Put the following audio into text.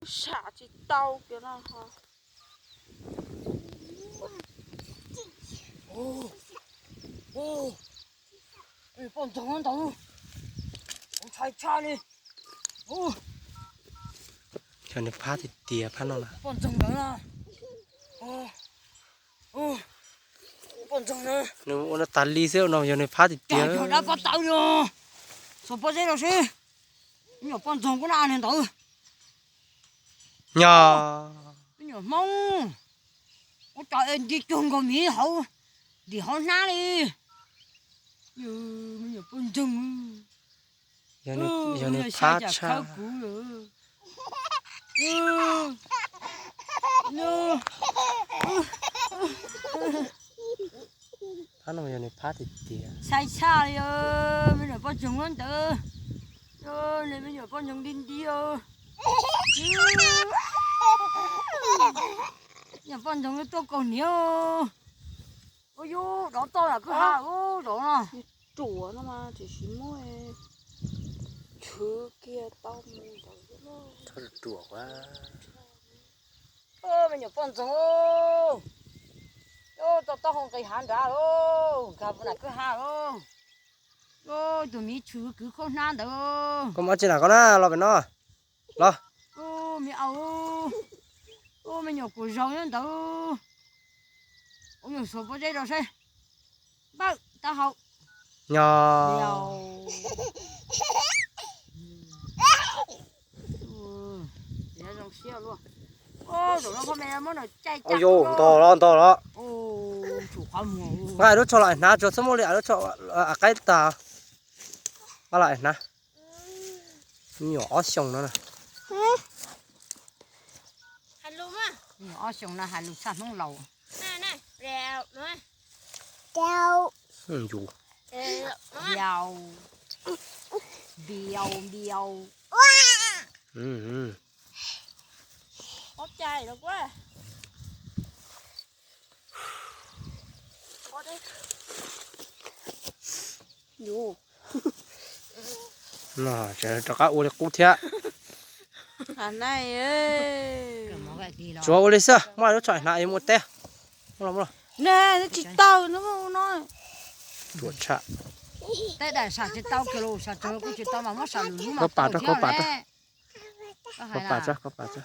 Sam tsis tau kiag no ho. Poj ntxoog ntawd, kuv ntshai tshaj li. Yog nws phab tiag tiag phab no na. Poj ntxoog ntawd na. Poj ntxoog ntawd. Nws ua no tas li xwb no yog nws phab tiag tiag. Dab pov tawv li. Xuas pob zeb rau seb. Me nyuam poj ntxoog kuj na nws ntawd. Nyog. Me nyuam Hmoob. Ua cas es nti cuag nkaus miv hauv ntim hauv hnab li. Me nyuam poj ntxoog. Yog nws phab tshaj. Phab no yog nws phab tiag tiag. Ntshai tshaj li, me nyuam poj ntxoog ntawd. Me nyuam poj ntxoog nti nti. Me nyuam poj ntxoog tuaj kaus hniav. Ua yus dov toj lam kwj ha ub zov no. Ruam no mas tsis muaj, tshwv kiag tau mus ntawd. Ruam. Me nyuam poj ntxoog, tau taub hau nqis hav nrad lauj, nkag puas nram kwj ha lauj. Tus miv tshwm kwv khaub hnab ntawd. Koj muaj tsi na koj na, los pem no. Los. Me au, me nyuam kuv zaug nyob ntawd. Ua yus xuas pob zeb rau seb. Npawj taub hau. Nyog. Zoo siab luaj. Ua yus ntog los ntog los. Nqa lub tsho los hnav tsuas txhob muaj li lub tsho qaib tag. Nqa los hnav. Me nyuam ob xyoos no na. Ob xyoos no hais lus tshaj Hmoob laus. Yus. Npiau npiau. Rov qab ua li qub thiab. Tsuav ua li xwb, muaj lub tsho hnav es mus teb. Muaj los, muaj los. Tsis tau no. Ruam tshaj. Tej daim sam tsis tau kiag los sam tsuav kuj tsis tau mas muab sam lwm lub mas tau thiab ne. Koj pam tso, koj pam tso.